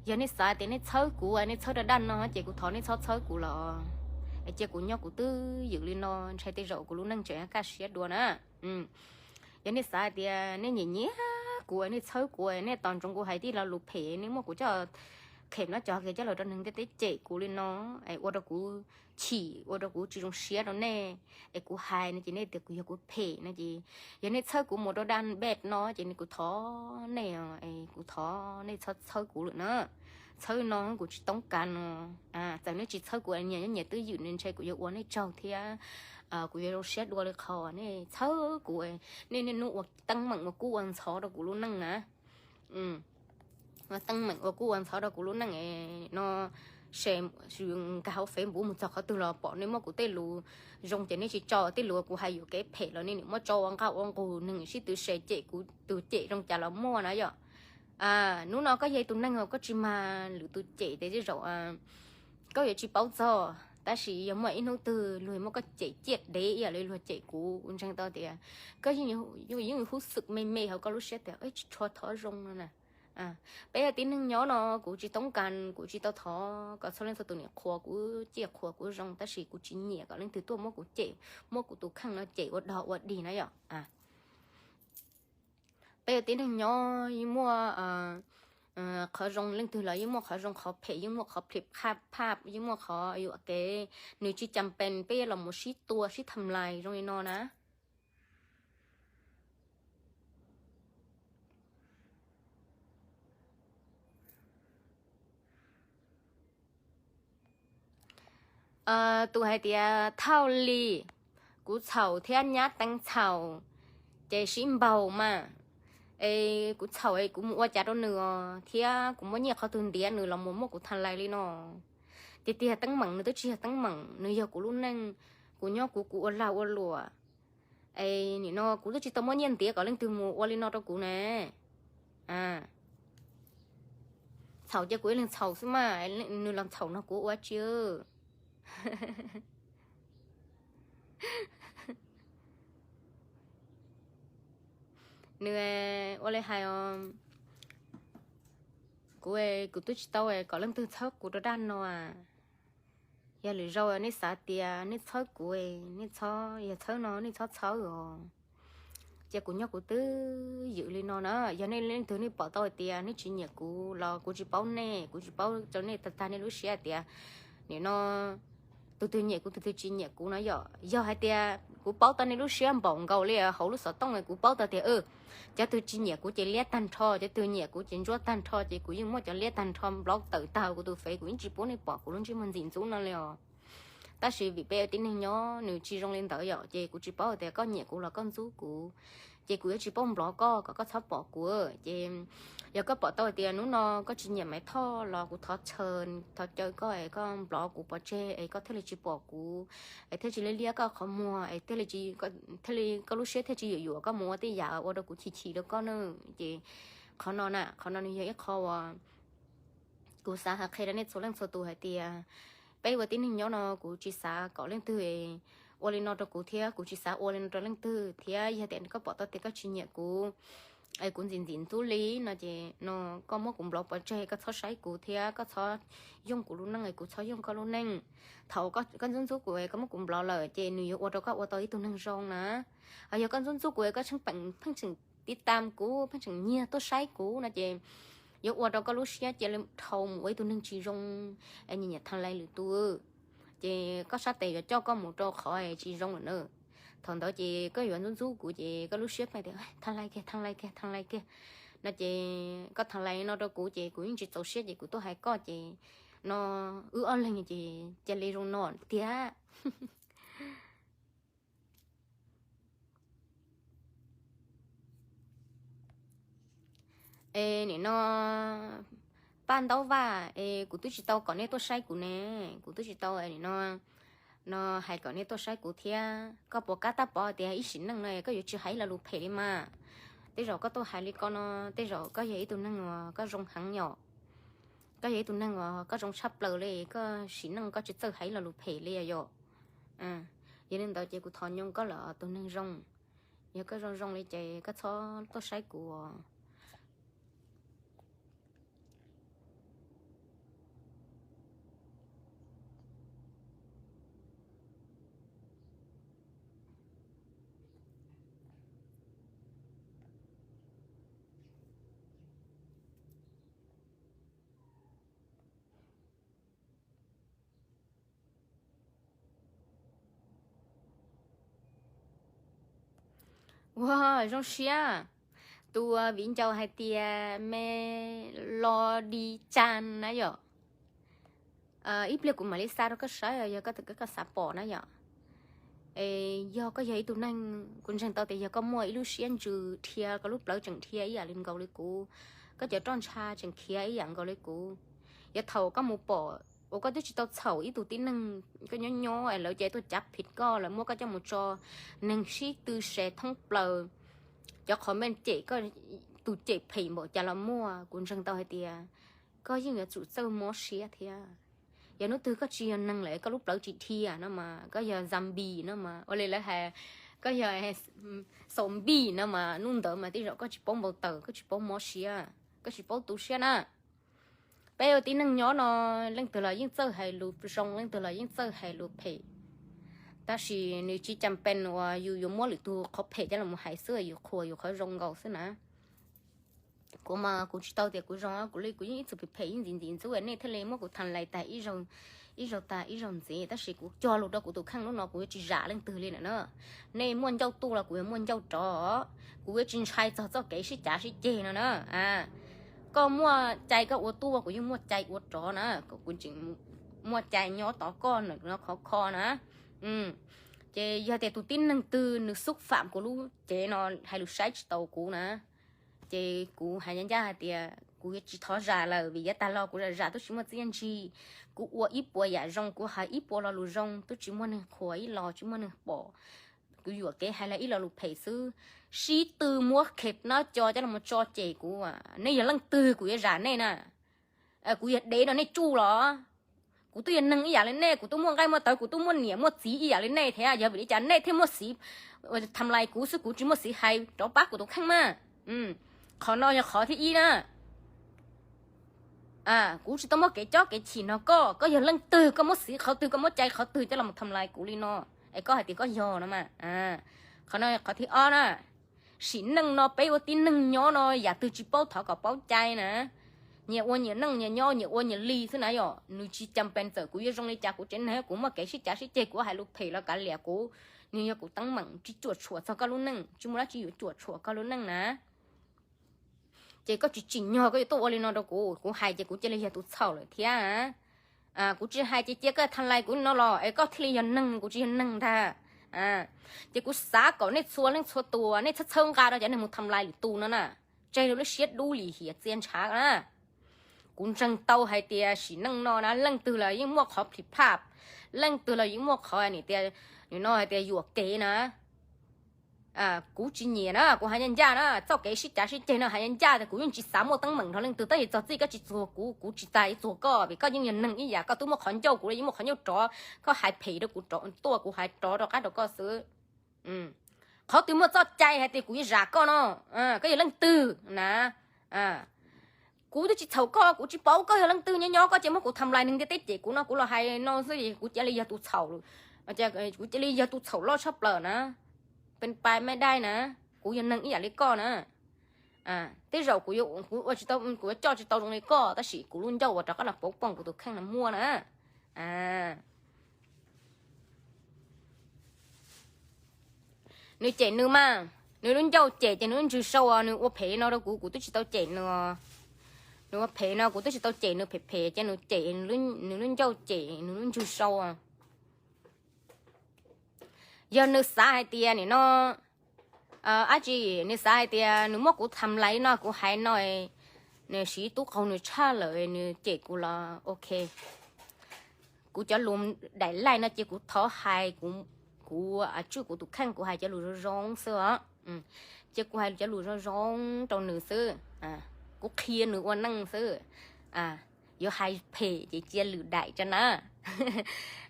Yog nej xav tias nej txhawb kuv, nej txhawb rau daj no ces kuv thov nej txhob txhawb kuv los, es cia kuv nyob kuv twj ywm li no, ntshai tej zaum kuv lub neej tseem kaj siab dua na. Yog nej xav tias nej nyiam nyiam kuv, nej txhawb kuv, nej tos ntsoov kuv hais tib lo lus phem, nej muab kuv coj khem no cov kiag coj los rau neeg ntiaj teb cem kuv li no, es ua rau kuv chim, ua rau kuv tsis zoo siab rau nej, es kuv hais no ces nej tias kuv yog kuv phem no ces, yog nej txhawb kuv mus rau daj npej no ces kuv thov nej, kuv thov nej txhob txhawb kuv lawm na. Txhawb no kuv tsis toob kas no. Txawm nej tsis txhawb kuv, nyias nyob nyias twj ywm, nws ntshai kuv yuav ua nej tsaug thiab kuv yuav zoo siab dua li qhov nej txhawb kuv, nej niaj hnub ua teeb meem ua kub ua ntxhov rau kuv lub neej na. Teeb meem ua kub ua ntxhov rau kuv lub neej no, se nkag hauv Facebook mus txog qhov twg los pom nej muab kuv tej lus zoo ces nej tsis tso, tej lus kuv hais yuam kev phem los nej nim muab tso ua nqaj ua nqug, neeg sib tw se cem kuv, tus cem zoo cas los muaj na yom. Hnub no koj yog ib tug neeg uas koj tsis mag lwm tus cem ces tej zaum koj yuav tsis paub txog, tab sis yog muaj ib hnub twg luag muab koj cem ciaj dev ib yam li luag cem kuv, kuv ntseeg tau tias koj yeej yuav hub xwm me me hauv koj lub siab tias tsis tshua thov zoo no na. Peb yog tib neeg nyob no, kuv tsis toob kas, kuv tsis tau thov kom txhua leej txhua tus niam qhuas kuv, ciaj qhuas kuv zoo, tab sis kuv tsis nyiam kom leej twg tuaj muab kuv cem, muab kuv tus kheej no cem ua dog ua dig na yom. Peb yog tib neeg nyob, yeej muaj qhov zoo leej twg los yeej muaj qhov zoo qhov phem, yeej muaj qhov phem phaj phaj, yeej muaj qhov yuam kev, nws tsis cas pees peb yuav los mus sib tua sib tham lais zoo li no na. Tus hais tias Thauj Lis, kuv txhaum thiab nyab teev txhaum ces sib npaug mas, es kuv txhaum es kuv mus ua cas rau nws os, thiab kuv muab nyiaj qhov twg ntiav nws los mus muab kuv tham lais li no. Tiag tiag teeb meem nws twb tsis yog teeb meem, nws yog kuv lub neej, kuv nyob kuv, kuv ua lag ua luam. Es nim no kuv twb tsis tau muab nyiaj ntiav kom leej twg mus ua li no rau kuv ne. Txhaum ces kuv ib leeg txhaum xwb mas, nws los txhaum no kuv ua tsi. Nws ua li hais os, kuv, kuv twb tsis tau kom leej twg txhawb kuv rau daj no. Yog lwm zaus nej xav tias nej txhawb kuv, nej txhob, yog txhawb no nej txhob txhawb os. Cia kuv nyob kuv twj ywm li no na. Yog nej leej twg nej pom tau hais tias nej tsis nyiam kuv los kuv tsis paub nej, kuv tsis paub rau nej tag tag nej lub siab tias nim no tus twg nyiam kuv tus twg tsis nyiam kuv no yom. Yog hais tias kuv paub tau nej lub siab npaum nkaus li hauv lub xov tooj, kuv paub tau tias cov twg tsis nyiam kuv ces liab tag nrho, cov twg nyiam kuv ces ntsuab tag nrho, ces kuv yeej muab cov liab tag nrho nplob tawm tag kuv tus fev, kuv yeej tsis pub nej pom kuv lub ntsej muag ntxim ntxub no li os. Tab sis vim peb tib neeg nyob nws tsis zoo li ntawd yom, ces kuv tsis paub tias koj nyiam kuv los koj ntxub kuv, ces kuv yuav tsis paub nplov koj kom koj txhob pom kuv. Ces yog koj pom tau tias hnub no koj tsis nyiam Maiv Thoj los kuv thov chaw, thov caw koj es koj nplov kuv pov tseg es koj thiaj li tsis pom kuv, es thiaj tsis liab liab koj qhov muag, es thiaj li, thiaj li koj lub siab thiaj tsis yuam yuam koj mus ua tej yam ua rau kuv chim chim rau koj na. Ces qhov no na, qhov no nws yog ib qho uas kuv xav hais qhia rau nej txhua leej txhua tus hais tias peb ua tib neeg nyob no kuv tsis xav kom leej twg ua li no rau kuv thiab kuv tsis xav ua li no rau leej twg thiab. Yog tias koj pom tau tias koj tsis nyiam kuv, es kuv ntxim ntxim ntxub li no ces no koj muab kuv nplov pov tseg, koj txhob saib kuv thiab koj txhob yoog kuv lub neej, kuv txhob yoog koj lub neej. Thaum koj ntxub ntxub kuv, koj muab kuv nplov lawm ces nws yuav ua rau koj ua tau ib tug neeg zoo na. Yog koj ntxub ntxub kuv, koj tseem pheej tseem tiv tam kuv, pheej tseem nyiag tuaj saib kuv no ces yuav ua rau koj lub siab cia li dhau mus ua ib tug neeg tsis zoo, es nyiam nyiam tha lais lwm tus, ces koj sab tes yuav coj koj mus rau qhov tsis zoo lawm na. Thaum ntawd ces koj yuav ntxub ntxub kuv ces koj lub siab pheej tias tha lais kiag, tha lais kiag, tha lais kiag no ces koj tha lais no rau kuv ces kuv yeej tsis txaus siab ces kuv tuaj hais koj ces no wb ob leeg ces cia li zoo no tiag. Es nim no Paj Ntaub Vaj es kuv twb tsis tau kom nej tuaj saib kuv ne, kuv twb tsis tau nim no no hais kom nej tuaj saib kuv thiab. Koj puas kab tab pov tias ib sim neej no koj yuav tsis hais lo lus phem li mas? Tej zaum koj tuaj hais li ko no, tej zaum koj yog ib tug neeg uas koj zoo heev yom. Koj yog ib tug neeg uas koj zoo tshaj plaws li, koj sim neej koj tsis txawj hais lo lus phem li yom. Yog li ntawd ces kuv thov nyoo koj lawm tus neeg zoo. Yog koj zoo zoo li ces koj txhob tuaj saib kuv. Ua zoo siab. Tus viv ncaus hais tias Melody Chan na yom. Ib pliag kuv mam li xa rau koj saib yog koj, koj xav pom na yom. Es yog koj yog ib tug neeg, kuv ntseeg tau tias yog koj muaj ib lub siab ntsws dhia, koj lub plawv tseem dhia ib yam li nkaus li kuv, koj cov roj ntsha tseem khiav ib yam nkaus li kuv, yog thaum koj mus pom uas koj twb tsis tau txhaum ib tug tib neeg, koj nyob nyob es lawv cia tuaj cav phim koj, lawv muab koj coj mus tso neeg sib tw se thoob plaws, cov comment cem koj, tus cem phem npaum cas los muaj, kuv ntseeg tau hais tias koj yeej yuav tsum txawj mob siab thiab. Yog hnub twg koj tsis yog neeg lawm, koj lub plawv tsis dhia no mas, koj yog zombie no mas, ua li lawv hais, koj yog zombie no mas, hnub ntawd mas tej zaum koj tsis paub npau taws, koj tsis paub mob siab, koj tsis paub tu siab na. Peb ua tib neeg nyob no, leej twg los yeej txawj hais lus zoo, leej twg los yeej txawj hais lus phem. Tab sis nws tsis cam pees uas yus yuav muab lwm tus qhov phem coj los hais xwb, yus qhuas yus qhov zoo nkaus xwb na. Kuv mas kuv tsis tau tias kuv zoo, kuv li kuv yeej ib txwm phem phem ib ntxiv ntxiv ntxub, nej thiaj li muab kuv tham lais tas ib zaug tas ib zaug ntxiv, tab sis kuv cog lus rau kuv tus kheej lub no kuv yuav tsis zam leej twg li na. Nej muaj ncauj tuaj los kuv yuav muaj ncauj rov, kuv yuav tsis ntshai txog txoj kev sib cav sib ceg no na. Koj muaj cai koj ua tuaj kuv yeej muaj cai ua rov na, kuv tseem muaj cai nyob tos koj no khov kho na. Ces yog tias tus tib neeg twg nws xúc phạm kuv lub cev no, hais lus saib tsis taus kuv na, ces kuv hais ncaj ncaj hais tias kuv yuav tsis thov zam lawm, vim yav tag los kuv zam zam twb tsis muaj txiaj ntsig. Kuv ua ib puas yam zoo, kuv hais ib puas lo lus zoo twb tsis muaj neeg qhuas ib los, tsis muaj neeg pom. Kuv yuam kev hais los ib lo lus phem xwb, sib tw muab khe nab co coj los tso cem kuv. Nej yog leej twg kuv yuav zam nej na? Kuv yog dev no nej tsuj los? Kuv twb yog neeg ib yam li nej, kuv twb muaj nqaij muaj tawv, kuv twb muaj niam muaj txiv ib yam li nej thiab, yog vim li cas nej thiaj muaj xiv tham lais kuv xwb, kuv tsis muaj xiv hais rov pab kuv tus kheej mas. Qhov no yog qhov thib ib na. Kuv tsis tau muaj kev cob kev chim no koj, koj yog leej twg koj muab xiv qhov twg, koj muab cai qhov twg coj los tham lais kuv li no, es koj hais tias koj yog no mas. Qhov no qhov thib ob na. Sim neej no peb ua tib neeg nyob no yam twg tsis paub thov kom paub cai na. Nyias ua nyias neej nyias nyob, nyias ua nyias li xwb na yom. Nws tsis cam pees txawm kuv yuav zoo li cas, kuv tsev neeg kuv muaj kev sib cav sib ceg, kuv hais lus phem los kav liam kuv, nws yog kuv teeb meem, tsis cuam tshuam txog koj lub neej, tsis muaj dab tsi yuav cuam tshuam koj lub neej na. Ces koj tsis tsim nyog koj yuav tuaj ua li no rau kuv, kuv hais ces kuv cia li yog tus txhaum lawm thiab. Kuv tsis hais ces cia koj tham lais kuv li no los es koj thiaj li yog neeg, kuv tsis yog neeg ntag. Ces kuv xav kom nej txhua leej txhua tus nej txhawb txhawb nqa rau cov neeg mus tham lais lwm tus no na, tseg lub siab dub lim hiam txias ntshav na. Kuv ntseeg tau hais tias sim neej no na leej twg los yeej muaj qhov phim phaj, leej twg los yeej muaj qhov niam tias, nim no hais tias yuam kev na. Kuv tsis nyiam na, kuv hais ncaj ncaj na, txoj kev sib cav sib ceg no hais ncaj ncaj tias kuv yeej tsis xav muaj teeb meem nrog leej twg, tab sis txog txij koj tsis txuag kuv, kuv tsis tas yuav txuag koj, vim koj yeej yog neeg ib yam, koj twb muaj qhov ncauj kuv los yeej muaj qhov ncauj rov, koj hais phem rau kuv rov tuaj kuv hais rov rov qab rau koj xwb. Qhov twg muaj txoj cai hais tias kuv yuav zam koj no, koj yog leej twg na? Kuv twb tsis txhaum koj, kuv tsis paub koj yog leej twg, nyob nyob koj cia muab kuv tham lais neeg ntiaj teb cem kuv no, kuv los hais no xwb es kuv cia li yog tus txhaum, kuv cia li yog tus txhaum loj tshaj plaws na. Pes pais mej dai na, kuv yog neeg ib yam li koj na. Tej zaum kuv, kuv ua tsis tau, kuv yuav coj tsis tau zoo li koj, tab sis kuv lub ncauj uas rov qab los pauv pooj kuv tus kheej no muaj na. Nws cem nws mas, nws lub ncauj cem ces nws lub ntsws sau os, nws ua phem no rau kuv, kuv twb tsis tau cem nws. Nws ua phem no kuv twb tsis tau cem nws phem phem, ces nws cem, nws lub ncauj cem, nws lub ntsws sau. Yog nws xav hais tias nim no, ab tsi, nws xav hais tias nws muab kuv tham lais no, kuv hais no, nws siv tub qaug nws tshaj lawm nws cem kuv los ok. Kuv cov lus daim laij no ces kuv thov hais, kuv, kuv tswj kuv tus kheej, kuv hais cov lus zoo zoo xwb os. Ces kuv hais cov lus zoo zoo rau nws xwb, kuv qhia nws ua neej xwb. Yuav hais phem ces cia lwm daim tso na.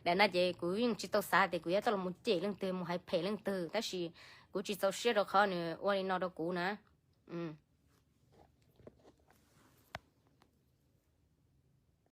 Daim no ces kuv yeej tsis tau xav tias kuv yuav tau los mus cem leej twg, mus hais phem leej twg, tab sis kuv tsis txaus siab rau qhov nws ua li no rau kuv na.